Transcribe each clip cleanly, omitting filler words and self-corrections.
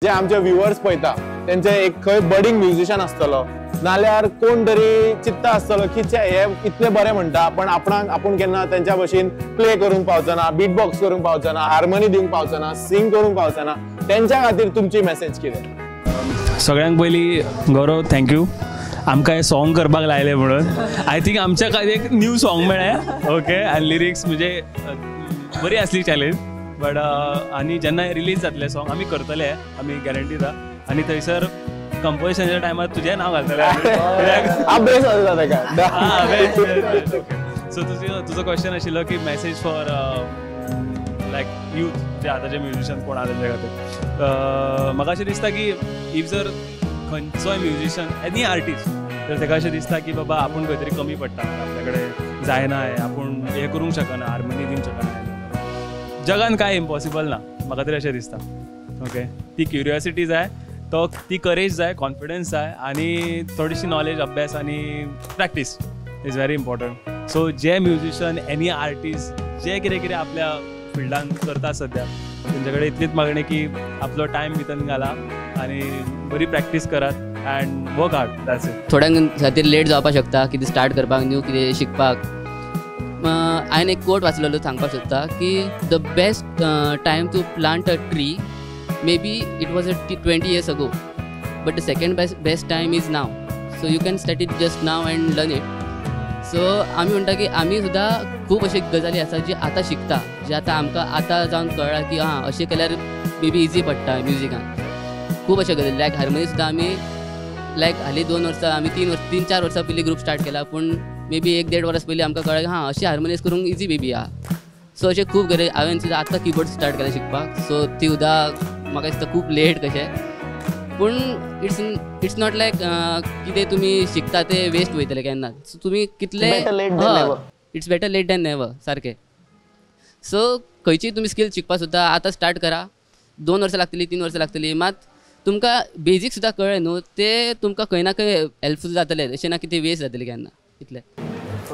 जे आमचे व्ह्युअर्स पळयता तेंचे एक खंय बडींग म्युझिशियन आसतलो, नाल्यार कोण तरी चित्ता आसतलो की हे इतले बरे म्हणटा पण आपणाक आपूण केन्ना तेंच्या भशेन प्ले करूंक पावचो ना, बीट बॉक्स करूंक पावचो ना, हार्मनी दिवंक पावचो ना, सिंग करूंक पावचो ना, तेंच्या खातीर तुमची मॅसेज कितें? सगळ्यांक पयलीं गौरव thank you आमकां हें सॉंग करपाक लायलें म्हणून. I think आमच्या खातीर एक न्यू सॉंग मेळ्ळें. ओके, आनी लिरिक्स म्हणजे बरी आसली चॅलेंज, बट आनी जेन्ना रिलीज जातलें सॉंग आमी करतले, आमी गॅरंटी दिता. आनी थंयसर कंपोजिशनाच्या टायमार तुजें नांव घालतलें. सो तुजो क्वेश्चन आशिल्लो की मॅसेज फॉर लायक यूथ, जे आतांचे म्युझिशियन कोण आहा तेंच्या खातीर. म्हाका अशें दिसता की if जर खंयचोय म्युझिशियन एनी आर्टिस्ट तर ताका अशें दिसता की बाबा आपूण खंय तरी कमी पडटा, आपल्या कडेन जायना हें, आपूण हें करूंक शकना, हार्मनी दिवंक शकना, जगान कांय इम्पॉसिबल ना, म्हाका तरी अशें दिसता. ओके, ती क्युरियोसिटी जाय, तो ती करेज जाय, कॉन्फिडन्स जाय, आनी थोडीशी नॉलेज, अभ्यास आनी practice is very important. So जे म्युझिशियन एनी आर्टिस्ट जे कितें कितें आपल्या फिल्डान करता सद्या, तेंच्या कडेन इतलीच मागणी की आपलो टायम भितर घाला आनी बरी प्रॅक्टीस करात and work hard, that's it. थोड्यांक खातीर लेट जावपाक शकता कितें स्टार्ट करपाक, न्यू कितें शिकपाक. हांवें एक कोट वाचलेलो सांगपाक सोदता की the best time to plant a tree may be it was a 20 years ago, but the second best time is now. So you can start it just now and learn it. So आमी म्हणटा की आमी सुद्दां खूब अश्यो गजाली आसा जी आतां शिकता, जे आतां आमकां आतां जावन कळ्ळां की आं अशें केल्यार मे बी इजी पडटा म्युजिकान. खूब अश्यो गजाली लायक हार्मोनी सुद्दां आमी लायक हालीं 2 वर्सां आमी 3-4 वर्सां पयलीं ग्रूप स्टार्ट केला, पूण मे बी 1-1.5 वर्स पयलीं आमकां कळ्ळें की हां अशें हार्मोनीज करूंक इजी मे बी आहा. सो अशें खूब गरज हांवें सुद्दां आतां किबोर्ड स्टार्ट केला शिकपाक. सो ती सुद्दां म्हाका दिसता खूब लेट कशें, पूण it's not लायक कितें तुमी शिकता तें वेस्ट वयतलें केन्ना. सो तुमी कितले it's better late than never सारकें. सो खंयची तुमी स्किल शिकपाक सुद्दां आतां स्टार्ट करा, 2 वर्सां लागतलीं, 3 वर्सां लागतलीं, मात तुमकां बेजीक सुद्दां कळ्ळें न्हू ते तुमकां खंय ना खंय हेल्पफूल जातलें, अशें ना की ते वेस्ट जातलें केन्ना. इतलें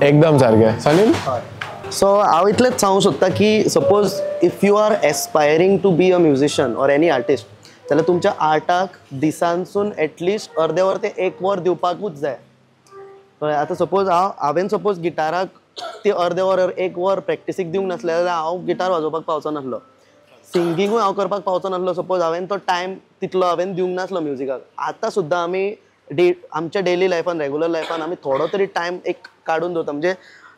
एकदम सारकें. सलील, सो हांव इतलेंच सांगूंक सोदता की suppose if you are aspiring to be a musician or any artist जाल्यार तुमच्या आर्टाक दिसांसून एटलिस्ट अर्दे वर ते 1 वर दिवपाकूच जाय. कळ्ळें? आतां सपोज हांवें सपोज गिटाराक ती अर्दे वर 1 वर प्रॅक्टिसीक दिवंक नासलें जाल्यार हांव गिटार वाजोवपाक पावचो नासलो, सिंगिंगूय हांव करपाक पावचो नासलो. सपोज हांवें तो टायम तितलो हांवें दिवंक नासलो म्युजिकाक. आतां सुद्दां आमी आमच्या डेली लायफान, रेगुलर लायफान आमी थोडो तरी टायम एक काडून दवरता. म्हणजे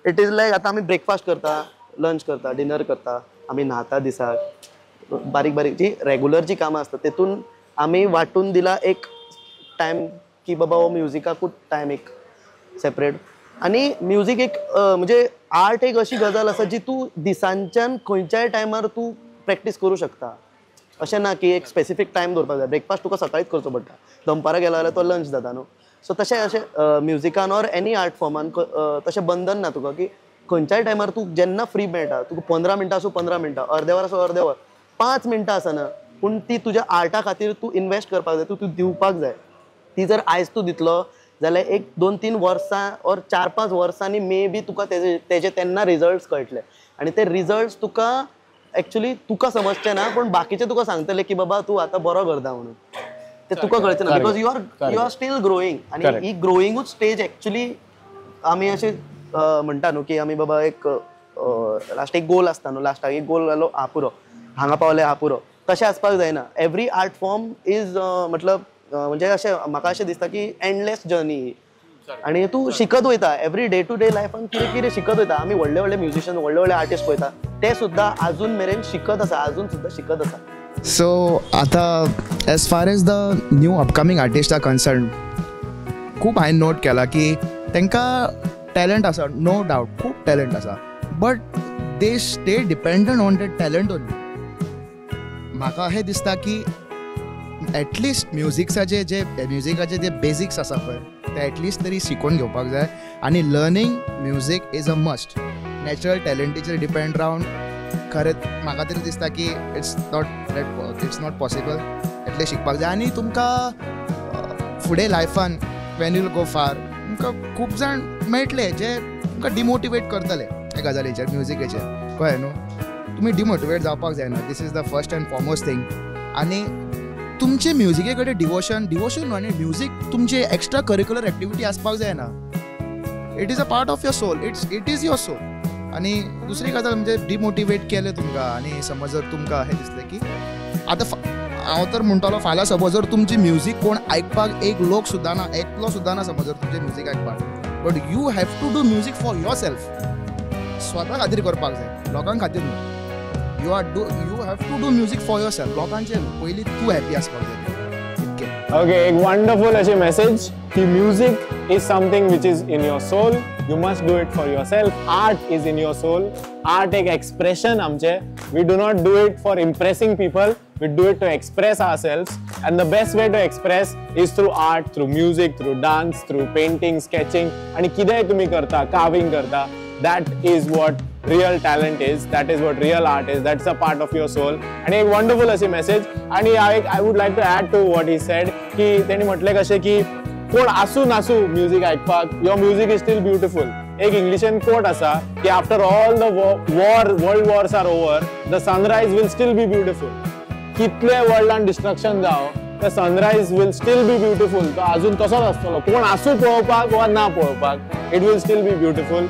it is लायक आतां आमी ब्रेकफास्ट करता, लंच करता, डिनर करता, आमी न्हाता दिसाक, बारीक बारीक जी रेगुलर जी कामां आसता तेतून आमी वांटून दिला एक टायम की बाबा हो म्युजिकाकूच टायम एक सेपरेट. आनी म्युजीक एक म्हणजे आर्ट एक अशी गजाल आसा जी तूं दिसांच्यान खंयच्याय टायमार तूं प्रॅक्टीस करूं शकता. अशें ना की एक स्पेसिफीक टायम दवरपाक जाय. ब्रेकफास्ट तुका सकाळीच करचो पडटा, दनपारां गेलो जाल्यार तो लंच जाता न्हू. सो तशें अशें म्युजिकान ऑर एनी आर्ट फॉर्मान तशें बंधन ना तुका की खंयच्याय टायमार तूं जेन्ना फ्री मेळटा तुका 15 मिनटां आसूं 15 मिनटां, अर्दे वर आसूं अर्दे वर, 5 मिनटां आसना, पूण ती तुज्या आर्टा खातीर तूं इनवेस्ट करपाक जाय, तूं दिवपाक जाय. ती जर आयज तूं दितलो जाल्यार 1, 2, 3 वर्सां ऑर 4-5 वर्सांनी मे बी तुका तेजे तेन्ना रिजल्ट्स कळटले. आनी ते रिजल्ट्स तुका एक्चुअली तुका समजचे ना, पूण बाकीचे तुका सांगतले की बाबा तूं आतां बरो करता म्हणून. ते तुका कळचें ना because you are still growing. आनी ही ग्रोइंगूच स्टेज एक्चुअली आमी अशें म्हणटा न्हू की आमी बाबा एक लास्ट एक गोल आसता न्हू, लास्टाक एक गोल जालो हा पुरो, हांगा पावले हा पुरो, तशें आसपाक जायना. एवरी आर्ट फॉर्म is मतलब म्हणजे अशें म्हाका अशें दिसता की एंडलेस जर्नी आनी तूं शिकत वयता एवरी डे टू डे लायफान कितें कितें शिकत वयता. आमी व्हडले व्हडले म्युजिशियन, व्हडले व्हडले आर्टिस्ट पळयता, ते सुद्दां आजून मेरेन शिकत आसा, आजून सुद्दां शिकत आसा. सो आतां as far as the new upcoming artist are concern, खूब हांवें नोट केला की तांकां टॅलंट आसा, नो डावट खूब टॅलंट आसा, but they stay dependent on that talent only. म्हाका अशें दिसता की एटलिस्ट म्युजिक्साचे जे म्युजिकाचे जे बेजिक्स आसा पळय ते एटलिस्ट तरी शिकून घेवपाक जाय. आनी learning music is a must. Natural टॅलंटीचेर depend रावन खरेंच म्हाका तरी दिसता की it's not that, it's not possible. At least शिकपाक जाय. आनी तुमकां फुडें लायफान when you'll go फार तुमकां खूब जाण मेळटले जे तुमकां डिमोटिवेट करतले हे गजालीचेर, म्युजिकेचेर. कळ्ळें न्हू? तुमी डिमोटिवेट जावपाक जायना. This is the first and foremost thing. आनी तुमचे म्युजिके कडेन डिवोशन, डिवोशन न्हू आनी म्युजीक तुमचे एक्स्ट्रा करिक्युलर एक्टिविटी आसपाक जायना. It is a part of your soul, it is your soul. आनी दुसरी गजाल म्हणजे डिमोटिवेट केलें तुमकां आनी समज जर तुमकां अशें दिसलें की आतां हांव तर म्हणटलो फाल्यां सपोज जर तुमची म्युजीक कोण आयकपाक एक लोक सुद्दां ना, एकलो सुद्दां ना समज जर तुमचें म्युजीक आयकपाक, but you have to do music for yourself. स्वता खातीर करपाक जाय, लोकां खातीर न्हू. You have to do music for yourself, लोकांचें न्हू. पयलीं तूं हॅपी आसपाक जाय, इतकें. ओके, एक वंडरफुल अशी मेसेज की music is something which is in your soul, you must do it for yourself. Art is in your soul. Art एक एक्सप्रेशन आमचे. We do not do it for impressing people, we do it to express ourselves, and the best way to express is through art, through music, through dance, through painting, sketching आणि कितेंय तुमी करता, carving करता, that is what real talent is, that is what real art is, that's a part of your soul. आणि एक wonderful अशी message. आणि I would like to add to what he said की तेणी म्हटलें कशें की कोण आसूं नासूं म्युजीक आयकपाक, your music is still beautiful. एक इंग्लिशेन कोट आसा की after all the war, world wars are over, the sunrise will still be beautiful. कितले वर्ल्डान डिस्ट्रक्शन जावं, the sunrise will still be beautiful. तो अजून तसोच आसतलो, कोण आसूं पळोवपाक वा ना पळोवपाक, it will still be beautiful.